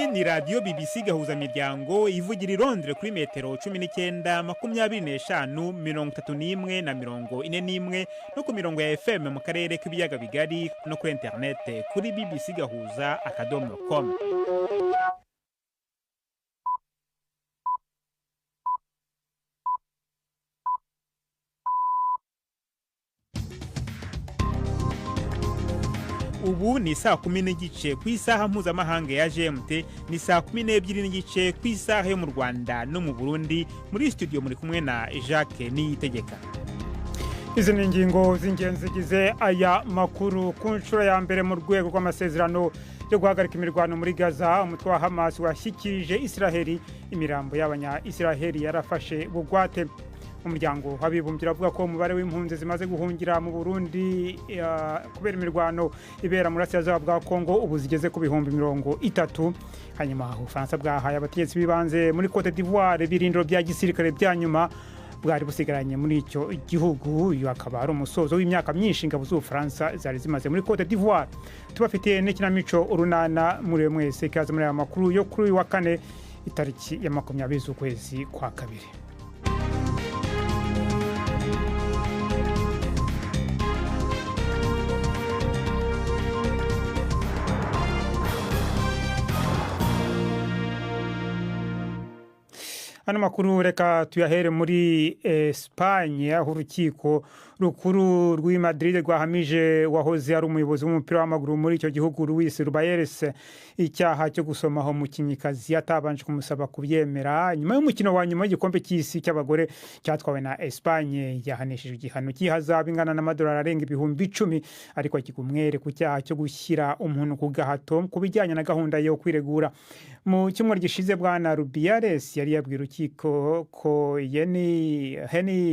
Iyi ni radiyo BBC Gahuzamiryango ivugira i Londres kuri metero 19, 25, 31 na 41, no ku mirongo ya FM mu karere k'ibiyaga bigari, no kuri interinete kuri bbcgahuza.com. Ubu ni saa 10:30 ku isaha mpuzamahanga ya GMT, ni saa 12:30 ku isaha yo mu Rwanda no mu Burundi. Muri studio muri kumwe na Jacques Niyitegeka. Izi ni ingingo z'ingenzi zigize aya makuru. Ku nshuro ya mbere mu rwego rw'amasezerano yo guhagarika imirwano muri Gaza, umutwe wa Hamas washyikirije Israheli imirambo y'abanya-Israheli yarafashe bugwate. Umuryango w'abibumbye uravuga ko umubare w'impunzi zimaze guhungira mu Burundi kubera imirwano ibera mu burasirazuba bwa Kongo ubu zigeze ku 30,000. Hanyuma Ubufaransa bwahaye abategetsi b'ibanze muri Cote d'Ivoire ibirindiro bya gisirikare bya nyuma bwari busigaranye muri icyo gihugu. Uyu akaba ari umusozo w'imyaka myinshi ingabo z'Ubufaransa zari zimaze muri Cote d'Ivoire. Tubafitiye n'ikinamico Urunana. Muri mwese ikaze muri aya makuru yo kuri uyu wa kane, itariki ya 20 z'ukwezi kwa kabiri. Ano makuru reka tuyahere muri Espagne, aho urukiko rukuru rw'i Madrid rwahamije wahoze ari umuyobozi w'umupira w'amaguru muri icyo gihugu Luis Rubiales icyaha cyo gusomaho umukinnyikazi atabanje kumusaba kubyemera, nyuma y'umukino wa nyuma w'igikombe cy'isi cy'abagore cyatwawe na Espagne. Yahanishijwe igihano cy'ihazabu ingana n'amadolari arenga 10,000, ariko akigwa umwere ku cyaha cyo gushyira umuntu ku gahato ku bijyanye na gahunda yo kwiregura. Mu cyumweru gishize, bwana Rubiales yari yabwiye urukiko ko Heni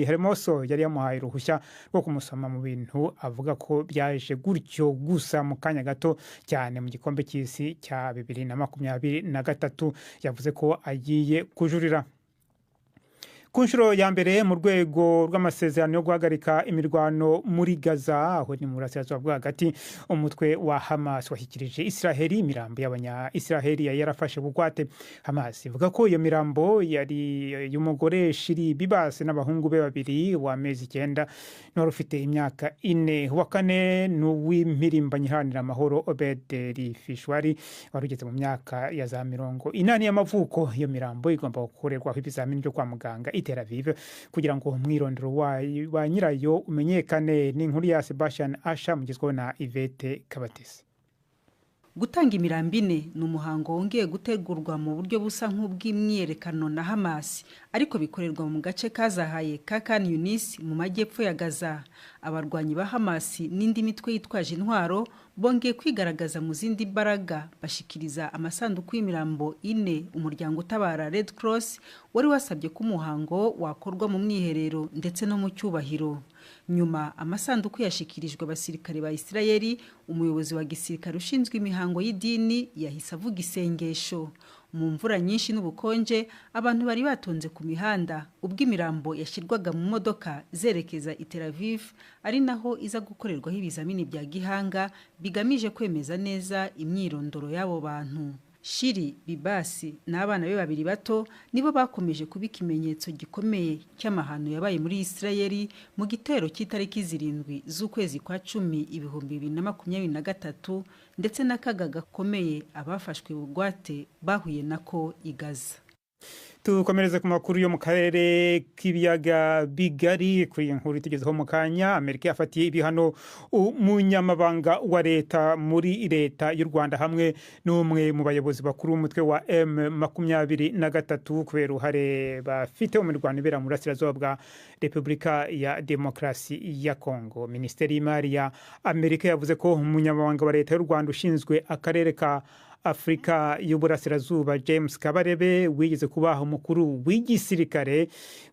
Hermoso yari yamuhaye uruhushya rwo kumusoma mu bintu avuga ko byaje gutyo gusa mu kanya gato cyane mu gikombe cy'isi cya 2023. Yavuze ko agiye kujurira. Ku nshuro ya mbere mu rwego rw'amasezerano yo guhagarika imirwano muri Gaza, aho ni mu burasirazuba bwo hagati, umutwe wa Hamas washyikirije Israheli imirambo y'abanya-Israheli yari yarafashe bugwate. Hamas ivuga ko iyo mirambo yari y'umugore Shiri Bibas n'abahungu be babiri, w'amezi 9 n'uwari ufite imyaka 4. Uwa kane ni uw'impirimbanyi iharanira amahoro Obed Rifishwari wari ugeze mu myaka ya za 80 y'amavuko. Iyo mirambo igomba gukorerwaho ibizamini byo kwa muganga i Tel Aviv kugira ngo umwirondoro wa nyirayo umenyekane. Ni inkuru ya Sebastian Asha mugezweho na Yvette Kabatesi. Gutanga imirambo ine ni umuhango wongeye gutegurwa mu buryo busa nk'ubw'imyiyerekano na Hamas, ariko bikorerwa mu gace kazahaye ka Khan Yunis mu majyepfo ya Gaza. Abarwanyi ba Hamas n'indi mitwe yitwaje intwaro bongeye kwigaragaza mu zindi mbaraga, bashikiriza amasanduku y'imirambo ine umuryango utabara Red Cross wari wasabye ko umuhango wakorwa mu mwiherero ndetse no mu cyubahiro. Nyuma amasanduku yashikirijwe abasirikare ba Isirayeli. Umuyobozi wa gisirikare ushinzwe imihango y'idini yahise avuga isengesho. Mu mvura nyinshi n'ubukonje, abantu bari batonze ku mihanda ubwo imirambo yashyirwaga mu modoka zerekeza i Tel Aviv, ari naho iza gukorerwaho ibizamini bya gihanga bigamije kwemeza neza imyirondoro y'abo bantu. Shiri Bibasi n'abana be babiri bato nibo bakomeje kuba ikimenyetso gikomeye cy'amahano yabaye muri Isirayeli mu gitero cy'itariki 7 z'ukwezi kwa 10 2023, ndetse n'akaga gakomeye abafashwe bugwate bahuye nako i Gaza. Tukomereze ku makuru yo mu karere k'ibiyaga bigari. Kuri iyi nkuru itugezeho mu kanya, Amerika yafatiye ibihano umunyamabanga wa leta muri leta y'u Rwanda hamwe n'umwe mu bayobozi bakuru b'umutwe wa M23 kubera uruhare bafite mu mirwano ibera mu burasirazuba bwa Repubulika ya Demokarasi ya Kongo. Minisiteri y'Imari ya Amerika yavuze ko umunyamabanga wa leta y'u Rwanda ushinzwe akarere ka Afurika y'Uburasirazuba James Kabarebe, wigeze kuba umukuru w'igisirikare,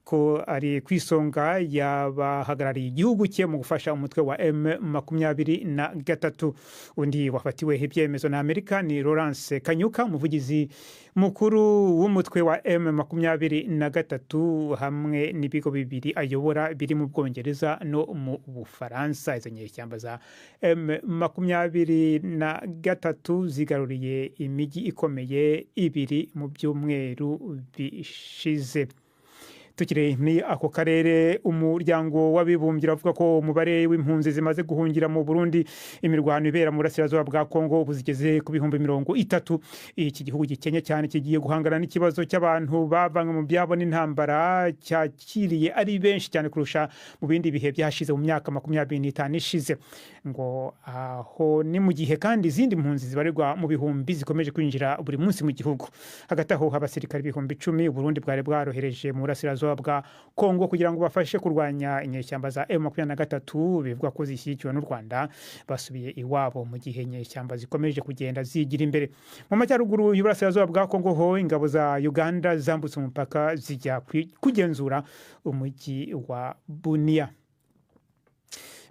ko ari ku isonga y'abahagarariye igihugu cye mu gufasha umutwe wa M23. Undi wafatiwe ibyemezo na Amerika ni Lawrence Kanyuka, umuvugizi mukuru w'umutwe wa M23, hamwe n'ibigo bibiri ayobora biri mu Bwongereza no mu Bufaransa. Izo nyeshyamba za M23 zigaruriye Bafashe imijyi ikomeye ibiri mu byumweru bishize. Tukiri muri ako karere, Umuryango w'Abibumbye uravuga ko umubare w'impunzi zimaze guhungira mu Burundi imirwano ibera mu burasirazuba bwa Kongo ubu zigeze ku 30,000. Iki gihugu gikennye cyane kigiye guhangana n'ikibazo cy'abantu bavanywe mu byabo n'intambara, cyakiriye ari benshi cyane kurusha mu bindi bihe byashize mu myaka 25 ishize. Ngo aho ni mu gihe kandi izindi mpunzi zibarirwa mu bihumbi zikomeje kwinjira buri munsi mu gihugu. Hagati aho, abasirikare 10,000 Burundi bwari bwarohereje mu burasirazuba bwa Kongo kugira ngo bafashe kurwanya inyeshyamba za M23 bivugwa ko zishyigikiwe n'u Rwanda basubiye iwabo, mu gihe inyeshyamba zikomeje kugenda zigira imbere. Mu majyaruguru y'uburasirazuba bwa Kongo ho, ingabo za Uganda zambutse umupaka zijya kugenzura umujyi wa Bunia.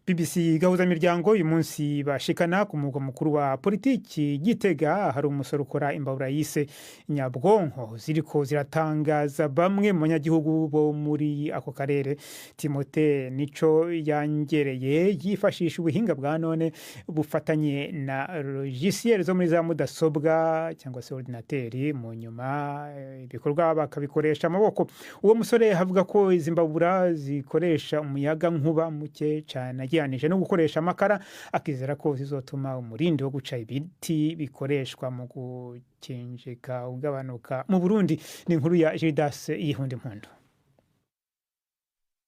BBC Gahuzamiryango uyu munsi bashikana ku mugwa mukuru wa politiki Gitega. Hari umusore ukora imbabura yise nyabwonko ziriko ziratangaza bamwe mu banyagihugu bo muri ako karere. Timote Nico yangereye yifashisha ubuhinga bwa none bufatanye na logiciel zo muri za mudasobwa cyangwa se ordinateur, mu nyuma ibikorwa bakabikoresha amaboko. Uwo musore avuga ko izi mbabura zikoresha umuyaga nkuba muke cyane agereranije no gukoresha amakara, akizera ko zizotuma umurindi wo guca ibiti bikoreshwa mu gukinjika ugabanuka mu Burundi. Ni inkuru ya Gildas Yihunda Impundu.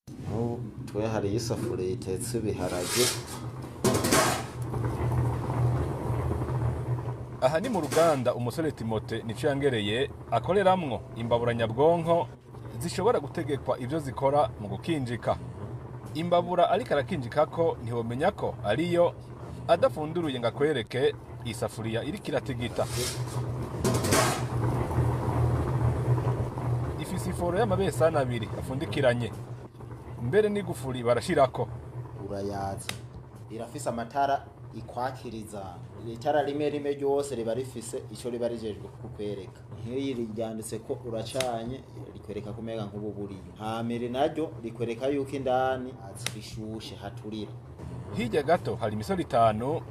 Nk'ubu twe hariyo isafuriya itetse ibiharage. Aha ni mu ruganda umusore Timote Nico yangereye akoreramwo imbabura nyabwonko zishobora gutegekwa ivyo zikora mu gukinjika. Imbabura ariko arakinjikako ntiwomenya ko ariyo adafunduruye ngo akwereke isafuriya iriko iratigita. Ifise iforo y'amabesani abiri afundikiranye, mbere n'igufuri barashirako. Urayaza, irafise amatara ikwakiriza. Itara rimwe rimwe ryose riba rifise ico riba rijejwe kukwereka. Nk'iyi ryanditse ko uracanye, rikwereka ko umenga nk'ubu buriyo. Hamere naryo rikwereka yuko indani bishushe, haturira. Hirya gato hari imisoro itanu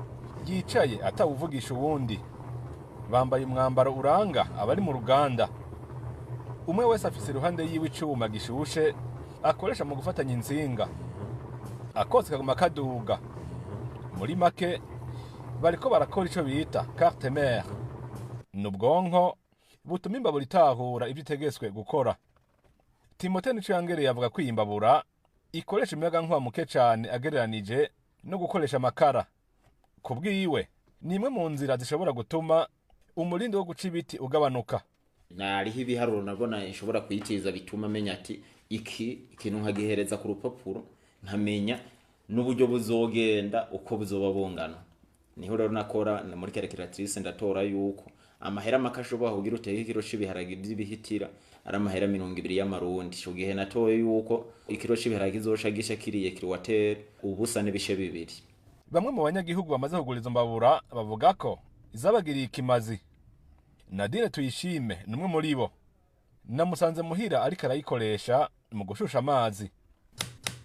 yicaye atawuvugisha uwundi. Bambaye umwambaro uranga abari mu ruganda. Umwe wese afise iruhande yiwe icuma gishushe akoresha mu gufatanya insinga, akotsi kaguma kaduga. Muri make bariko barakora ico bita carte mère, ni ubwonko butuma imbabura itahura ivyo itegetswe gukora. Timote Nico yangereye avuga ko iyi mbabura ikoresha umuyagankuba muke cane agereranije no gukoresha amakara. Ku bwiwe ni imwe mu nzira zishobora gutuma umurindi wo guca ibiti ugabanuka. Nariho ibiharuro nabona nshobora kuyitiza bituma menya ati iki ikintu nkagihereza ku rupapuro, nkamenya n'uburyo buzogenda uko buzoba bungana. Niho rero nakora muri calculatrice, ndatora yuko amahera make ashobora kugira uteke ikiro c'ibiharage vy'ibihitira ari amahera 20 y'amarundi. Ico gihe natoye yuko ikiro c'ibiharage kizoca gisha kiriye kilowatere 0.2. Bamwe mu banyagihugu bamaze kugura izo mbabura bavuga ko zabagiriye ikimazi. Nadine Tuyishime ni umwe muri bo. Namusanze muhira ariko arayikoresha mu gushusha amazi.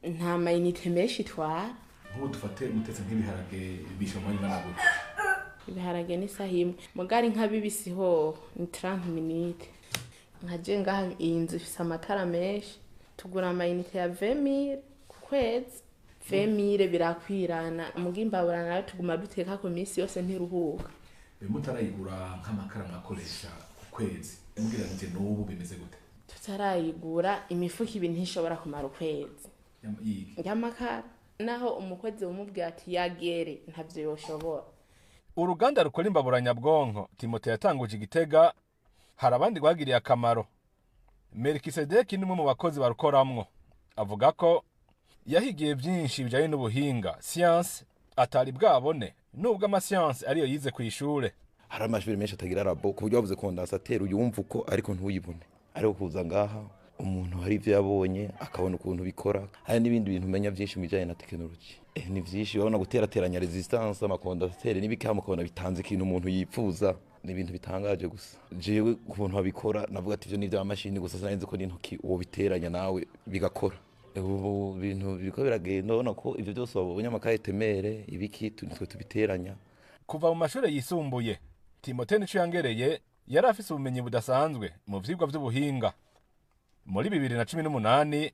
Nta mayinite menshi itwara. Nk'ubu dufate mutetse nk'ibiharage, bisha umwanya ungana gute? Ibiharage n'isaha imwe, mugari nka bibisi ho ni 30 minutes. Nka je ngaha iyi nzu ifise amatara menshi, tugura amayinite ya 20,000 ku kwezi. 20,000 birakwirana, muga imbabura nayo tuguma duteka ku minsi yose, ntiruhuka. Mutarayigura, nk'amakara mwakoresha ku kwezi mugereranije n'ubu bimeze gute? Tutarayigura, imifuko ibiri ntishobora kumara ukwezi y'amakara. Naho umukozi wumubwira ati yagere, ntavyo yoshobora. Uruganda rukora imbabura nyabwonko Timote yatanguje Igitega hari abandi rwagiriye akamaro. Melikisedeki ni umwe mu bakozi barukoramwo. Avuga ko yahigiye byinshi bijyanye n'ubuhinga, siyansi, atari bwabone nubwo amasiyansi ariyo yize ku ishure. Hari amashuri menshi atagira labo, ku buryo bavuze condensateur uyumva uko ariko ntuyibone. Ariko kuza ngaha, umuntu hari ibyo yabonye, akabona ukuntu bikora. Hari n'ibindi bintu umenya byinshi mu bijyanye na tekinoloji. Ni byinshi urabona, guterateranya résistance, ama condensateur n'ibikama, ukabona bitanze ikintu umuntu yipfuza. Ni ibintu bitangaje gusa. Jewe ukuntu babikora navuga ati ivyo ni iby'amashini gusa, sinari ko n'intoki uwo biteranya nawe bigakora. Ubu bintu biriko biragenda, urabona ko ivyo byose wabonye, ama cartes mères, ibiki, nitwe tubiteranya. Kuva mu mashuri yisumbuye. Timote Nicoyangereye yari afise ubumenyi budasanzwe mu vyigwa vy'ubuhinga. Muri 2018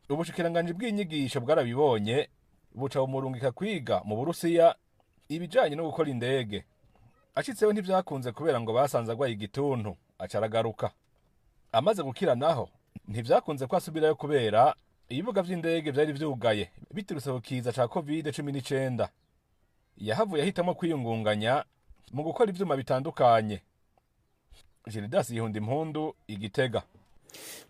ubushikiranganji bw'inyigisho bwarabibonye, buca bumurungika kwiga mu Burusiya ibijanye no gukora indege. Ashitseho ntivyakunze kubera ngo basanze agwaye igituntu, aca aragaruka. Amaze gukira naho ntivyakunze ko asubirayo kubera ibibuga vy'indege vyari vyugaye biturutse ku kiza ca COVID-19. Yahavuye ahitamwo kwiyungunganya mu gukora ivyuma bitandukanye. Gildas Yihunda Impundu, Igitega.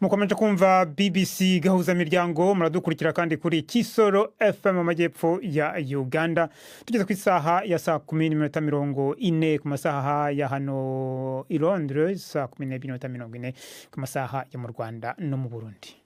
Mukomeje kumva BBC Gahuza Miryango, muradukurikira kandi kuri Kisoro FM mu majyepfo ya Uganda. Tugeze ku isaha ya 10:40 ku masaha ya hano i Londres, 12:40 ku masaha yo mu Rwanda no mu Burundi.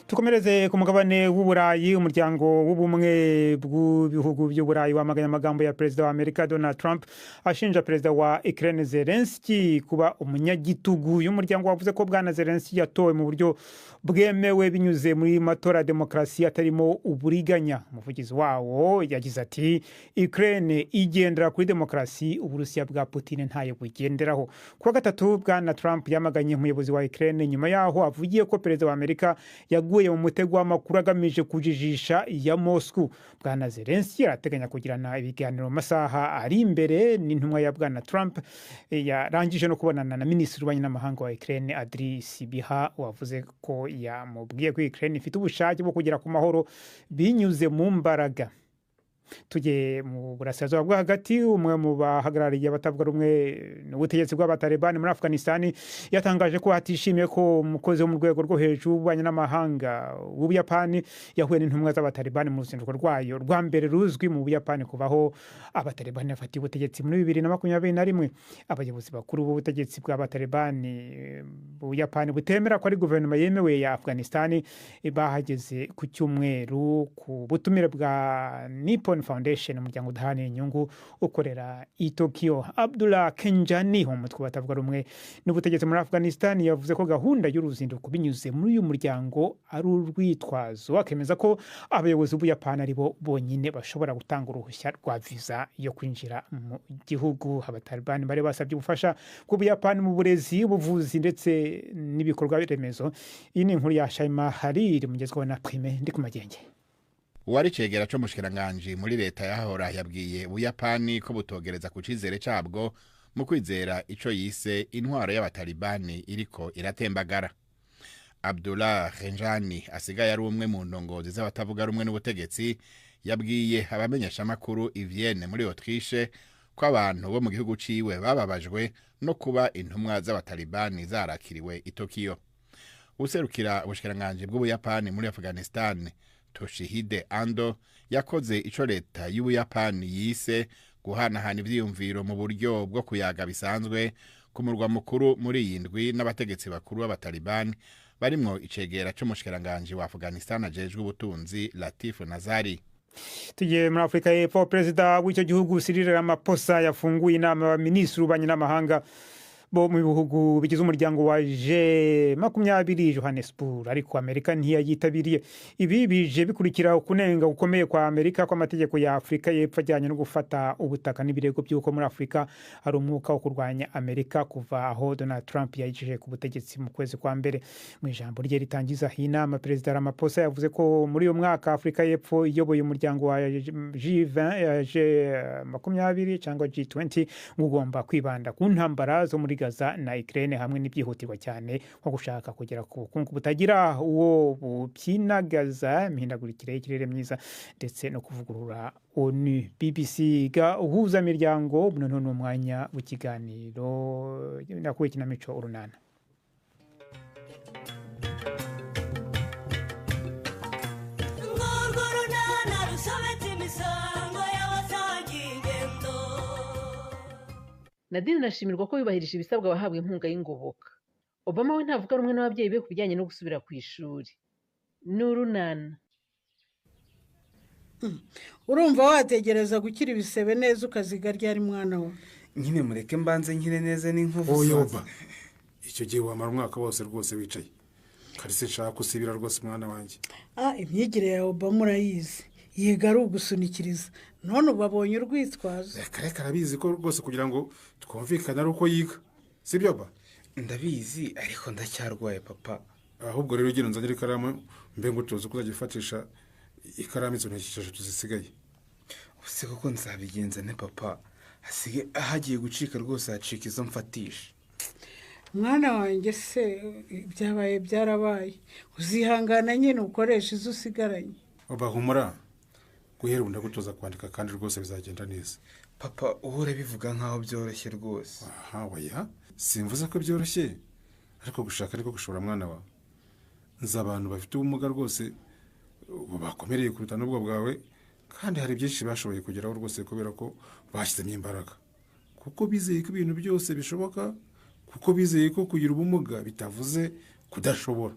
Tukomereze ku mugabane w'Uburayi. Umuryango w'ubumwe bw'ibihugu by'Uburayi wamaganye amagambo ya Perezida wa Amerika Donald Trump ashinja Perezida wa Ukraine Zelensky kuba umunyagitugu. Uyu muryango wavuze ko Bwana Zelensky yatowe mu buryo bwemewe binyuze muri matora ya demokarasi atarimo uburiganya. Umuvugizi wawo yagize ati: "Ukraine igendera kuri demokarasi, Uburusiya bwa Putin ntayo bugenderaho." Kuwa gatatu, Bwana Trump yamaganye umuyobozi wa Ukraine nyuma yaho avugiye ko Perezida wa Amerika yaguye mu mutego w'amakuru agamije kujijisha ya Moscow. Bwana Zelensky arateganya kugirana ibiganiro mu masaha ari imbere n'intumwa ya Bwana Trump. Yarangije no kubonana na Minisitiri w'ububanyi n'amahanga wa Ukraine Andriy Sybiha, wavuze ko yamubwiye ko Ukraine ifite ubushake bwo kugera ku mahoro binyuze mu mbaraga. Tujye mu burasirazuba bwo hagati. Umwe mu bahagarariye abatavuga rumwe n'ubutegetsi bw'Abatalibani muri Afghanistan yatangaje ko atishimiye ko umukozi wo mu rwego rwo hejuru w'ububanyi n'amahanga w'Ubuyapani yahuye n'intumwa z'Abatalibani mu ruzinduko rwayo rwa mbere ruzwi mu Buyapani kuva aho Abatalibani bafatiye ubutegetsi muri 2021. Abayobozi bakuru b'ubutegetsi bw'Abatalibani Buyapani butemera ko ari guverinoma yemewe ya Afghanistan bahageze ku cyumweru ku butumire bwa Nippon Foundation, umuryango udaharanira inyungu ukorera i Tokyo. Abdullah Kenjani, umutwe batavuga rumwe n'ubutegetsi muri Afghanistan, yavuze ko gahunda y'uruzinduko binyuze muri uyu muryango ari urwitwazo, akemeza ko abayobozi b'Ubuyapani ari bo bonyine bashobora gutanga uruhushya rwa viza yo kwinjira mu gihugu. Abatalibani bari basabye ubufasha bw'Ubuyapani mu burezi, ubuvuzi ndetse n'ibikorwa remezo. Iyi ni inkuru ya Shaima Hariri, mugezweho na Prime ndi ku magenge. Uwari cegera c'umushikiranganji muri leta yahora yabwiye Ubuyapani ko butogereza ku cizere cabwo mu kwizera ico yise intwaro y'Abatalibani iriko iratembagara. Abdullah Renjani asigaye ari umwe mu ndongozi z'abatavuga rumwe n'ubutegetsi yabwiye abamenyeshamakuru i Vienne muri Autriche ko abantu bo mu gihugu ciwe bababajwe no kuba intumwa z'Abatalibani zarakiriwe i Tokyo. Userukira ubushikiranganji bw'Ubuyapani muri Afghanistan Toshihide Ando yakoze ico leta y'Ubuyapani yise guhanahana ivyiyumviro mu buryo bwo kuyaga bisanzwe ku murwa mukuru muri iyi ndwi n'abategetsi bakuru b'Abatalibani barimwo icegera c'umushikiranganji wa Afghanistan ajejwe ubutunzi Latif Nazari. Tugiye muri Afurika y'Epfo. Perezida w'icyo gihugu Cyril Ramaphosa yafunguye inama y'abaminisitiri b'ububanyi n'amahanga bo mu bihugu bigize umuryango wa G20 Johannesburg, ariko Amerika ntiyayitabiriye. Ibi bije bikurikira ukunenga gukomeye kwa Amerika kw'amategeko ya Afurika y'Epfo ajyanye no gufata ubutaka n'ibirego by'uko muri Afurika hari umwuka wo kurwanya Amerika kuva aho Donald Trump yayicije ku butegetsi mu kwezi kwa mbere. Mu ijambo rye ritangiza iyi nama, Perezida Ramaphosa yavuze ko muri uyu mwaka Afurika y'Epfo iyoboye umuryango wa G20, G20 cyangwa G20 ngo ugomba kwibanda ku ntambara zo muri Gaza na Ukraine hamwe n'ibyihutirwa cyane nko gushaka kugera ku bukungu butagira uwo bupyinagaza, imihindagurikire y'ikirere myiza ndetse no kuvugurura ONU. BBC Gahuza Miryango, noneho ni umwanya w'ikiganiro nakuwe ikinamico Urunana. Nadine arashimirwa ko yubahirije ibisabwa abahabwa inkunga y'ingoboka. Obama we ntavuga rumwe n'ababyeyi be ku bijyanye no gusubira ku ishuri. Ni Urunana. Urumva wategereza gukira ibisebe neza ukaziga ryari mwana we? Nyine mureke mbanze nkire neza n'inkovu. Oyoba, icyo gihe wamara umwaka wose rwose wicaye. Karise nshaka usibira rwose mwana wanjye. Imyigire ya Obama urayizi. Yiga ari ugusunikiriza, none ubu abonye urwitwazo. Reka arabizi ko rwose kugira ngo twumvikane ari uko yiga, sibyo ba? Ndabizi ariko ndacyarwaye papa. Ahubwo rero ugira unzanire ikaramu mbe ngutoze uko uzajya ufatisha ikaramu izo ntoki eshatu zisigaye. Ubuse koko nzabigenza nte papa? Hasige ahagiye gucika rwose hacika izo mfatisha. Mwana wanjye se byabaye byarabaye, uzihangana nyine ukoresha izo usigaranye. Bahumura, guhera ubu ndagutoza kwandika kandi rwose bizagenda neza. Papa uhora bivuga nkaho byoroshye rwose. Aha oya, simvuze ko byoroshye, ariko gushaka ariko gushobora mwana wawe. Nzi abantu bafite ubumuga rwose bakomereye kuruta n'ubwo bwawe, kandi hari byinshi bashoboye kugeraho rwose kubera ko bashyizemo imbaraga, kuko bizeye ko ibintu byose bishoboka, kuko bizeye ko kugira ubumuga bitavuze kudashobora.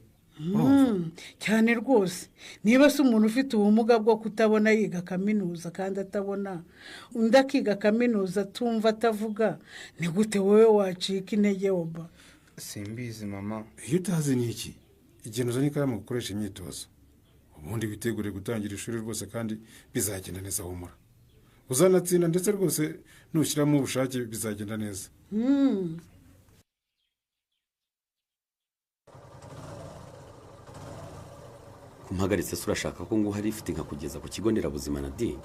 Cyane rwose. Niba se umuntu ufite ubumuga bwo kutabona yiga kaminuza kandi atabona, undi akiga kaminuza atumva atavuga, ni gute wowe wacika intege oba? Simbizi mama. Iyo utazi ni iki, igenda uzane ikaramu gukoresha imyitozo, ubundi witegure gutangira ishuri rwose kandi bizagenda neza. Humura, uzanatsinda ndetse rwose nushyiramo ubushake bizagenda neza. Kumpagaritse se urashaka ko nguha lift nkakugeza ku kigo nderabuzima na di?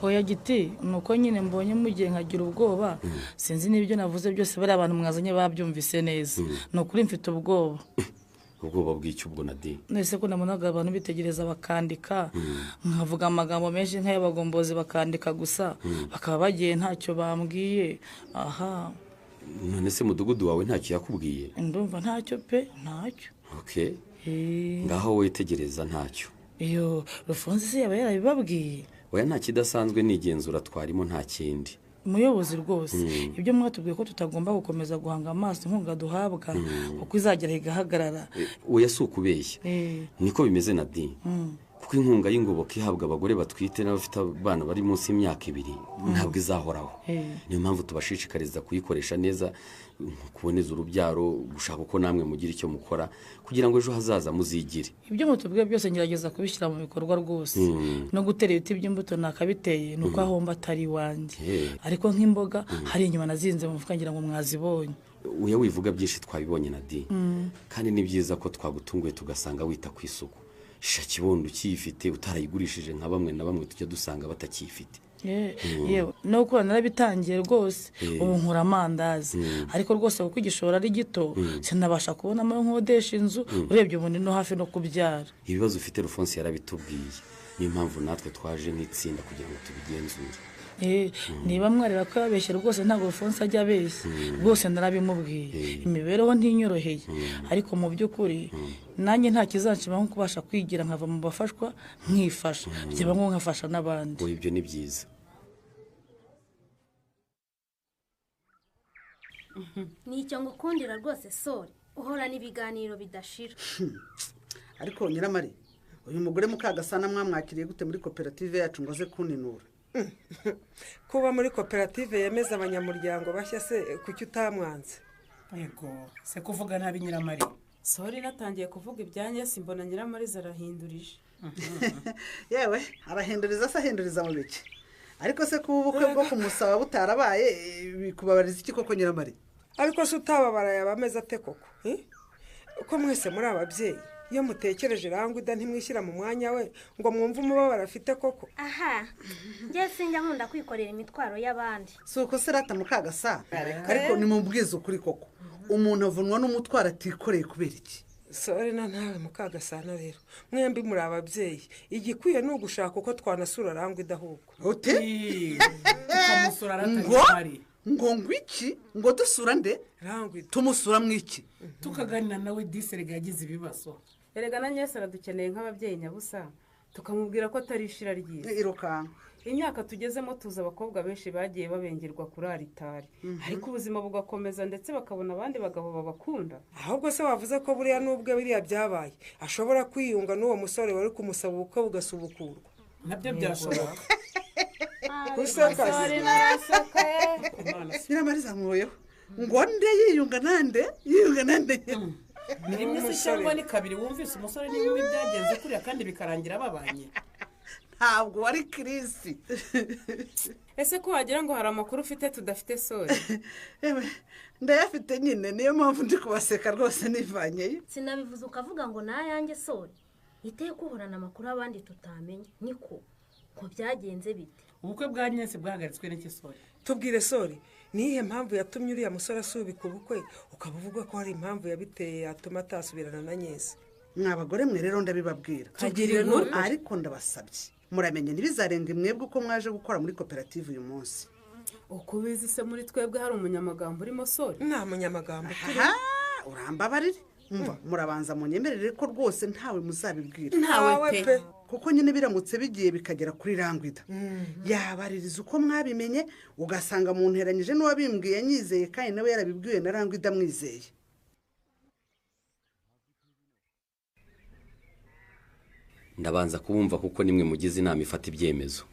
Oya giti, nuko nyine mbonye mugiye nkagira ubwoba, sinzi n'ibyo navuze byose bari abantu mwazanye babyumvise neza. Nukuri mfite ubwoba. Ubwoba bw'icyo ubwo na di? Nese ko nabonaga abantu bitegereza bakandika, nkavuga amagambo menshi nk'ay'abagombozi bakandika gusa, bakaba bagiye ntacyo bambwiye. Aha. None se mudugudu wawe ntacyo yakubwiye? Ndumva ntacyo pe, ntacyo. Okay. Ngaho witegereza ntacyo. Iyo Rufunze se yaba yarabibabwiye? Oya nta kidasanzwe, nigenzura twarimo nta kindi. Umuyobozi rwose ibyo mwatubwiye ko tutagomba gukomeza guhanga amaso inkunga duhabwa kuko izagera igahagarara. Oya si ukubeshya, niko bimeze na di. Kuko inkunga y'ingoboka ihabwa abagore batwite n'abafite abana bari munsi y'imyaka 2 ntabwo izahoraho. Niyo mpamvu tubashishikariza kuyikoresha neza, kuboneza urubyaro, gushaka uko namwe mugira icyo mukora kugira ngo ejo hazaza muzigire. Ibyo mutubwiye byose ngerageza kubishyira mu bikorwa rwose. No gutera ibiti by'imbuto nakabiteye nuko ahomba atari iwanjye, ariko nk'imboga hari inyuma nazinze mu mufuka ngira ngo mwazibonye. Uya wivuga byinshi twabibonye na di. Kandi ni byiza ko twagutunguye tugasanga wita ku isuku. Sha kibondo ukiyifite utarayigurishije nka bamwe na bamwe tujya dusanga batakiyifite. Yewe nuko narabitangiye rwose, ubu nkura amandazi, ariko rwose kuko igishoro ari gito sinabasha kubonamo nkodesha inzu, urebye ubu ni no hafi no kubyara. Ibibazo ufite Rufonse yarabitubwiye, niyo mpamvu natwe twaje nk'itsinda kugira ngo tubigenzure. Niba mwareba ko yabeshye rwose ntabwo Rufonse ajya abeshya, rwose narabimubwiye. Imibereho ntinyoroheye, ariko mu by'ukuri nanjye nta kizanshima nko kubasha kwigira nkava mu bafashwa nkifasha, byaba ngo nkafasha n'abandi. Ibyo ni byiza. Nicyo ngukundira rwose sore, uhorana ibiganiro bidashira. Ariko Nyiramari, uyu mugore Mukagasana mwamwakiriye gute muri koperative yacu ngo aze kuninura? Kuba muri koperative yemeza abanyamuryango bashya se kuki utamwanze? Yego, se kuvuga nabi Nyiramari. Sori natangiye kuvuga ibyanjye simbona Nyiramari zarahindurije. Yewe, arahinduriza se ahinduriza mu biki? Ariko se kuba ubukwe bwo kumusaba butarabaye bikubabariza iki koko Nyiramari? Ariko se utababara yaba ameze ate koko? Ko mwese muri ababyeyi, iyo mutekereje Rangwida ntimwishyira mu mwanya we ngo mwumve umubabaro afite koko? Aha, njye sinjya nkunda kwikorera imitwaro y'abandi. Si uko se rata Mukagasa, ariko nimubwize ukuri koko, umuntu avunwa n'umutwaro atikoreye kubera iki? Sore na ntawe Mukagasana rero, mwembi muri ababyeyi, igikwiye ni ugushaka uko twanasura Rangwida ahubwo. Ute? Tukamusura rata Nyiramari. Ngo ngwiki? Ngo dusura nde? Rangwida. Tumusura mwiki? Tukaganira nawe diserega yagize ibibazo. Erega na Nyese aradukeneye nk'ababyeyi nyabusa, tukamubwira ko atari ishira ryiza. Irukanka. Imyaka tugezemo tuzi abakobwa benshi bagiye babengerwa kuri aritari, ariko ubuzima bugakomeza ndetse bakabona abandi bagabo babakunda. Ahubwo se wavuze ko buriya n'ubwe biriya byabaye ashobora kwiyunga n'uwo musore wari kumusaba ubukwe bugasubukurwa? Nabyo byashoboka. Nyiramari zamwoyeho ngo nde yiyunga nande yiyunga nande. Ni rimwe se cyangwa ni kabiri wumvise umusore n'inkumi byagenze kuriya kandi bikarangira babanye? Ntabwo wari Kirisi. Ese ko wagira ngo hari amakuru ufite tudafite sori? Ewe ndayafite nyine, niyo mpamvu ndi kubaseka rwose nivanyeyo. Sinabivuze ukavuga ngo nayanjye sori. Iteka uhorana amakuru abandi tutamenye. Niko ko byagenze bite? Ubukwe bwa Nyese bwahagaritswe n'iki sori? Tubwire sori, niyihe mpamvu yatumye uriya musore asubika ubukwe, ukaba uvuga ko hari impamvu yabiteye yatuma atasubirana na Nyese? Mwa bagore mwe rero ndabibabwira, ariko ndabasabye muramenye ntibizarenga mwebwe uko mwaje gukora muri koperative uyu munsi. Uko ubizi se muri twebwe hari umunyamagambo urimo sori? Nta munyamagambo. Urambabarire. Umva, murabanza munyemerere ko rwose ntawe muzabibwira. Ntawe pe. Kuko nyine biramutse bigiye bikagera kuri Rangwida, yabaririza uko mwabimenye, ugasanga munteranyije n'uwabimbwiye nyizeye kandi nawe yarabibwiwe na Rangwida mwizeye. Ndabanza kubumva kuko nimwe mugize inama ifata ibyemezo.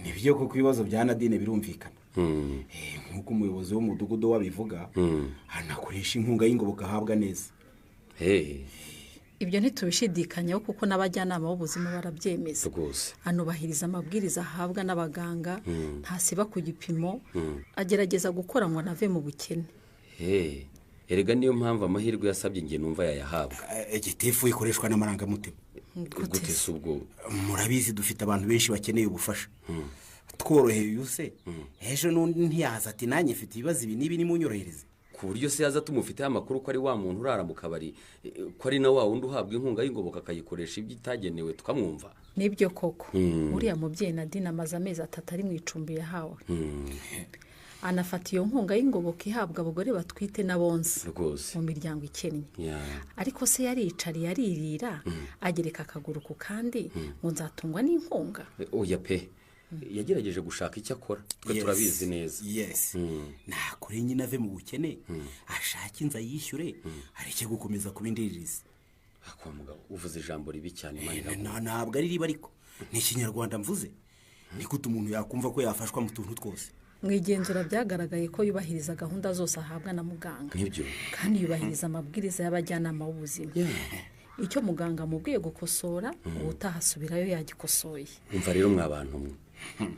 Nibyo kuko ibibazo bya Nadine birumvikana. Nkuko umuyobozi w'umudugudu wabivuga, anakoresha inkunga y'ingoboka ahabwa neza. Ibyo ntitubishidikanyaho kuko n'abajyanama b'ubuzima barabyemeza. Rwose anubahiriza amabwiriza ahabwa n'abaganga, ntasiba ku gipimo, agerageza gukora ngo anave mu bukene. Erega niyo mpamvu amahirwe yasabye nge numva yayahabwa. Igitifu ikoreshwa n'amarangamutima. Gute se ubwo? Murabizi dufite abantu benshi bakeneye ubufasha. Tworoheye yuse ejo n'undi ntiyaza ati nanjye mfite ibibazo ibi n'ibi nimunyorohereze. Ku buryo se yaza tumufiteho amakuru ko ari wa muntu urara mu kabari, ko ari na wa wundi uhabwa inkunga y'ingoboka akayikoresha ibyo itagenewe, tukamwumva. Nibyo koko. Uriya mubyeyi Nadine amaze amezi 3 ari mu icumbi yahawe. Anafata iyo nkunga y'ingoboka ihabwa abagore batwite n'abonsa mu miryango ikennye. Ariko se yaricariye aririra, agereka akaguru ku kandi ngo nzatungwa n'inkunga. Oya pe, yagerageje gushaka icyo akora, twe turabizi neza. Yes. Nakore nyine ave mu bukene, ashake inzu yishyure, areke gukomeza kubindiririza. Akwa mugabo uvuze ijambo ribi cyane. Ntabwo ari ribi ariko ni ikinyarwanda mvuze. Ni gute umuntu yakumva ko yafashwa mu tuntu twose? Mu igenzura byagaragaye ko yubahiriza gahunda zose ahabwa na muganga. Nibyo. Kandi yubahiriza amabwiriza y'abajyanama b'ubuzima. Icyo muganga amubwiye gukosora, ubutaha asubirayo yagikosoye. Umva rero mwa bantu mwe,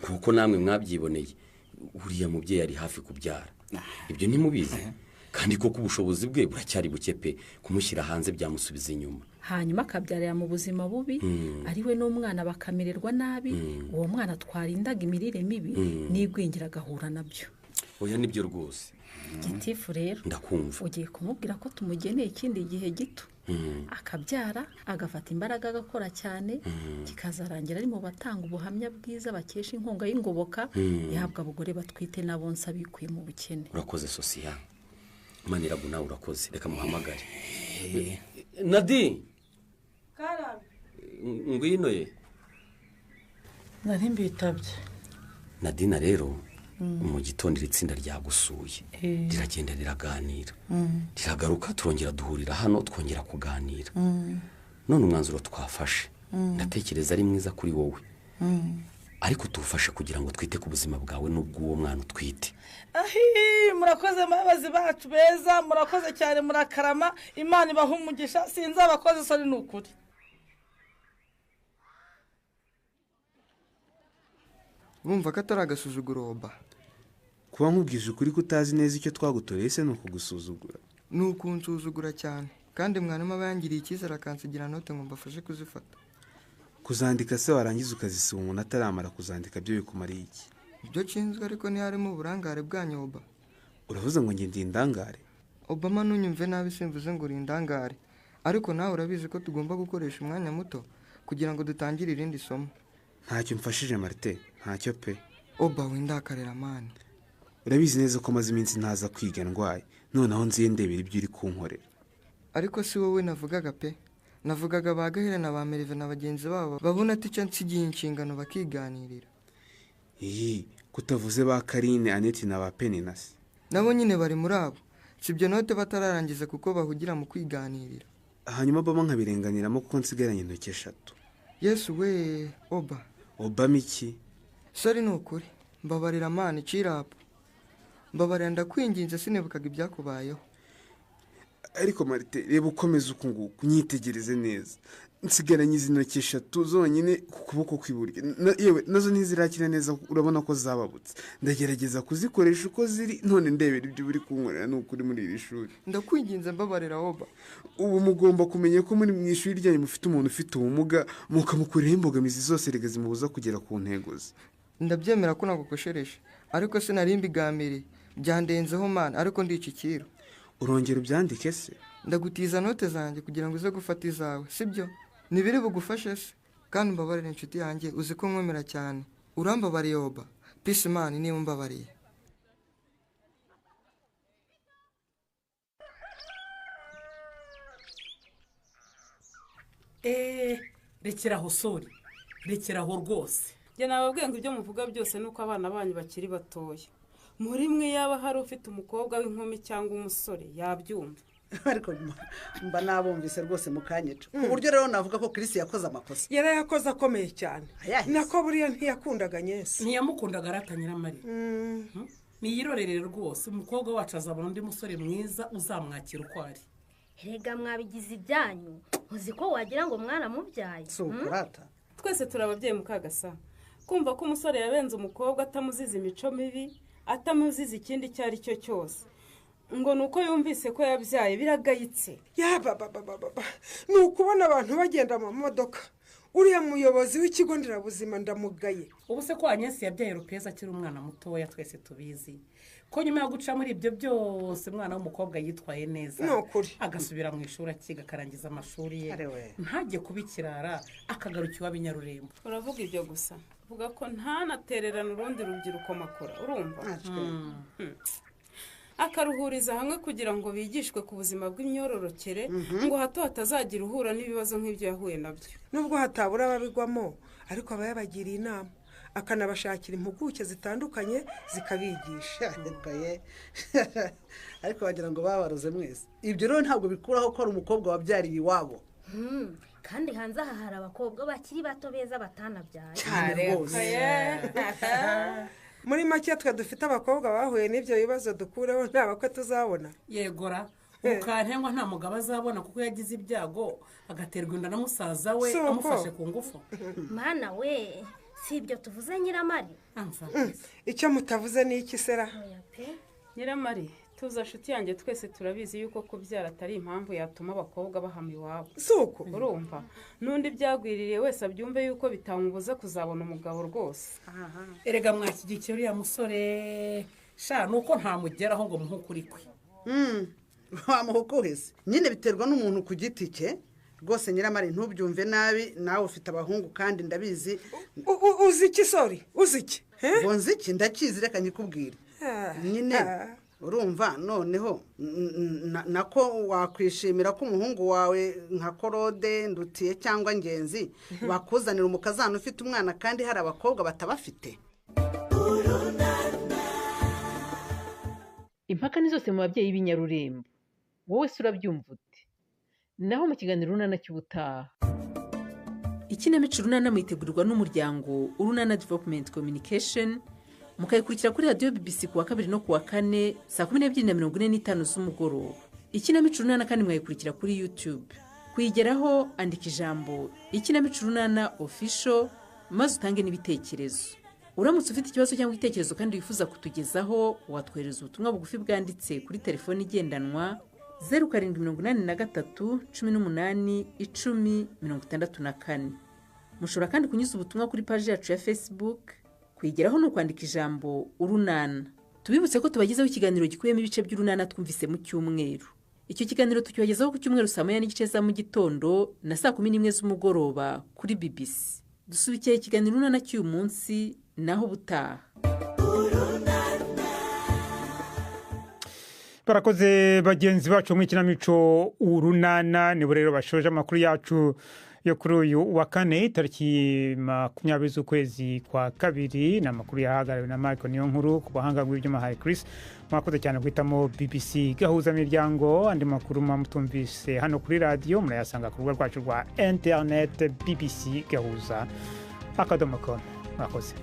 kuko namwe mwabyiboneye, uriya mubyeyi ari hafi kubyara. Ibyo ntimubizi. Kandi koko ubushobozi bwe buracyari buke pe, kumushyira hanze byamusubiza inyuma. Hanyuma akabyarira mu buzima bubi, ari we n'umwana bakamererwa nabi. Uwo mwana twarindaga imirire mibi n'igwingira agahura nabyo. Oya nibyo rwose. Gitifu rero ndakumva, ugiye kumubwira ko tumugeneye ikindi gihe gito, akabyara agafata imbaraga agakora cyane, kikazarangira ari mu batanga ubuhamya bwiza bakesha inkunga y'ingoboka ihabwa abagore batwite n'abonsa bikuye mu bukene. Urakoze sosiya. Maniragu nawe urakoze, reka muhamagare. Nadi Karame, ngwino ye. Nari mbitabye. Nadina rero mu gitondo iri tsinda ryagusuye, riragenda riraganira, riragaruka, turongera duhurira hano twongera kuganira. None umwanzuro twafashe ndatekereza ari mwiza kuri wowe, ariko tufashe kugira ngo twite ku buzima bwawe n'ubw'uwo mwana utwite. Ahi, murakoze mabazi bacu beza, murakoze cyane, murakarama, Imana ibaha umugisha, sinzabakoze isoni ni ukuri. Urumva ko atari agasuzuguro oba? Kuba nkubwije ukuri ko utazi neza icyo twagutoreye se ni ukugusuzugura? Ni ukunsuzugura cyane, kandi mwarimu aba yangiriye icyizere akansigira note ngo mbafashe kuzifata. Kuzandika se warangiza ukazisiba umuntu ataramara kuzandika byo bikumariye iki? Ibyo nshinzwe ariko ntiharimo uburangare bwanyu oba. Uravuze ngo njye ndi indangare? Obama ntunyumve nabi, simvuze ngo uri indangare, ariko nawe urabizi ko tugomba gukoresha umwanya muto kugira ngo dutangire irindi somo. Ntacyo mfashije Martin, ntacyo pe. Oba windakarira mani. Urabizi neza ko maze iminsi ntaza kwiga ndwaye, noneho nziye ndebera ibyo uri kunkorera. Ariko si wowe navugaga pe, navugaga ba Gahera na ba Merive na bagenzi babo babona tica nsigiye inshingano bakiganirira. Iyi kutavuze ba Karine, Aneti na ba Peninasi. Nabo nyine bari muri abo, sibyo note batararangiza kuko bahugira mu kwiganirira. Hanyuma Obama nkabirenganiramo kuko nsigaranye intoki 3. Yesu we oba. Obama iki? Sorry ni ukuri, mbabarira mani cirapa. Mbabarira ndakwinginze sinibukaga ibyakubayeho. Ariko Marite reba ukomeza uku nguku, nyitegereze neza. Nsigaranye izi ntoki 3 zonyine ku kuboko kw'iburyo. Yewe nazo ntizirakira neza, urabona ko zababutse. Ndagerageza kuzikoresha uko ziri, none ndebera ibyo buri kunkorera ni ukuri muri iri shuri. Ndakwinginze mbabarira Oba. Ubu mugomba kumenya ko muri mu ishuri ryanyu mufite umuntu ufite ubumuga, mukamukuriraho imbogamizi zose rega zimubuza kugera ku ntego ze. Ndabyemera ko nagukoshereje, ariko sinari mbigamiriye. Byandenzeho mana, ariko ndicikira. Urongera ubyandike se? Ndagutiza note zanjye kugira ngo uze gufata izawe, sibyo? Nibiri bugufashe se? Kandi umbabarire inshuti yanjye, uzi ko nkomera cyane. Urambabariye Oba. Peace man, niba umbabariye. Rekeraho sori, rekeraho rwose. Njye nababwiye ngo ibyo muvuga byose nuko abana banyu bakiri batoya. Muri mwe yaba hari ufite umukobwa w'inkumi cyangwa umusore yabyumva. Ariko mba nabumvise rwose mukanyica. Ku buryo rero navuga ko Chris yakoze amakosa. Yarayakoze akomeye cyane. Nako buriya ntiyakundaga Nyesi. Ntiyamukundaga arata Nyiramari. Niyirorere rwose, umukobwa wacu azabona undi musore mwiza uzamwakira uko ari. Erega mwabigize ibyanyu, uzi ko wagira ngo mwaramubyaye. Sukurata. Twese turi ababyeyi mukagasa. Kumva ko umusore yabenze umukobwa atamuziza imico mibi, atamuziza ikindi icyo ari cyo cyose, ngo nuko yumvise ko yabyaye biragayitse. Ya baba baba, ni ukubona abantu bagenda mu modoka. Uriya muyobozi w'ikigo nderabuzima ndamugaye. Ubu se ko Agnes yabyaye Rupeza akiri umwana mutoya twese tubizi, ko nyuma yo guca muri ibyo byose umwana w'umukobwa yitwaye neza, agasubira mu ishuri akiga akarangiza amashuri ye, ntajye kuba ikirara, akagaruka iwabo i Nyarurembo. Uravuga ibyo gusa, vuga ko ntanatererana urundi rubyiruko makora, urumva? Akaruhuriza hamwe kugira ngo bigishwe ku buzima bw'imyororokere, ngo hato hatazagira uhura n'ibibazo nk'ibyo yahuye nabyo. Nubwo hatabura ababigwamo, ariko aba yabagiriye inama, akanabashakira impuguke zitandukanye zikabigisha. Ariko wagira ngo babaroze mwese. Ibyo rero ntabwo bikuraho ko ari umukobwa wabyariye iwabo. Kandi hanze aha hari abakobwa bakiri bato beza batanabyaye. Cyane rwose. Muri make twe dufite abakobwa bahuye n'ibyo bibazo dukureho nta bakwe tuzabona. Yegora, ukantengwa nta mugabo azabona kuko yagize ibyago agaterwa inda na musaza we amufashe ku ngufu. Mana we, si ibyo tuvuze Nyiramari? Icyo mutavuze ni iki sera? Nyiramari, tuza shuti yanjye, twese turabizi yuko kubyara atari impamvu yatuma abakobwa bahama iwabo. Suko urumva, n'undi byagwiririye wese abyumve yuko bitamubuza kuzabona umugabo rwose. Erega mwashyigikiye uriya musore sha, nuko ntamugeraho ngo muhukuri kwe. Wamuhukuhese nyine biterwa n'umuntu ku giti cye. Rwose Nyiramari ntubyumve nabi, nawe ufite abahungu kandi ndabizi. Uzi iki sori? Uzi iki? Ngo nzi iki? Ndakizi, reka nyikubwire. Nyine urumva noneho nako wakwishimira ko umuhungu wawe nka Korode, Ndutiye cyangwa Ngenzi bakuzanira umukazana ufite umwana kandi hari abakobwa batabafite. Impaka ni zose mu babyeyi b'inyarurembo. Wowe se urabyumva ute? Naho mu kiganiro Urunana cy'ubutaha. Ikinamico Urunana muyitegurirwa n'umuryango Urunana Development Communication, mukayikurikira kuri radiyo BBC kuwa kabiri no kuwa kane saa 12:45 z'umugoroba. Ikinamico Urunana kandi mwayikurikira kuri YouTube. Kuyigeraho andika ijambo Ikinamico Urunana Official maze utange n'ibitekerezo. Uramutse ufite ikibazo cyangwa igitekerezo kandi wifuza kutugezaho, watwohereza ubutumwa bugufi bwanditse kuri telefoni igendanwa 0783 18 10 64. Mushobora kandi kunyuza ubutumwa kuri paji yacu ya Facebook. Kuyigeraho ni ukwandika ijambo Urunana. Tubibutse ko tubagezaho ikiganiro gikubiyemo ibice by'Urunana twumvise mu cyumweru. Icyo kiganiro tukibagezaho ku cyumweru saa 1:30 za mu gitondo na saa 11 z'umugoroba kuri BBC. Dusubikiye ikiganiro Urunana cy'uyu munsi, naho ubutaha. Barakoze bagenzi bacu mu ikinamico Urunana. Nibo rero bashoje amakuru yacu yo kuri uyu wa kane tariki 20 z'ukwezi kwa kabiri. Ni amakuru yahagarariwe na Michael Niyonkuru ku buhanga bw'ibyuma haye Chris. Mwakoze cyane guhitamo BBC gahuza miryango. Andi makuru mwamutumvise hano kuri radiyo murayasanga ku rubuga rwacu rwa internet bbc gahuza.com. Mwakoze.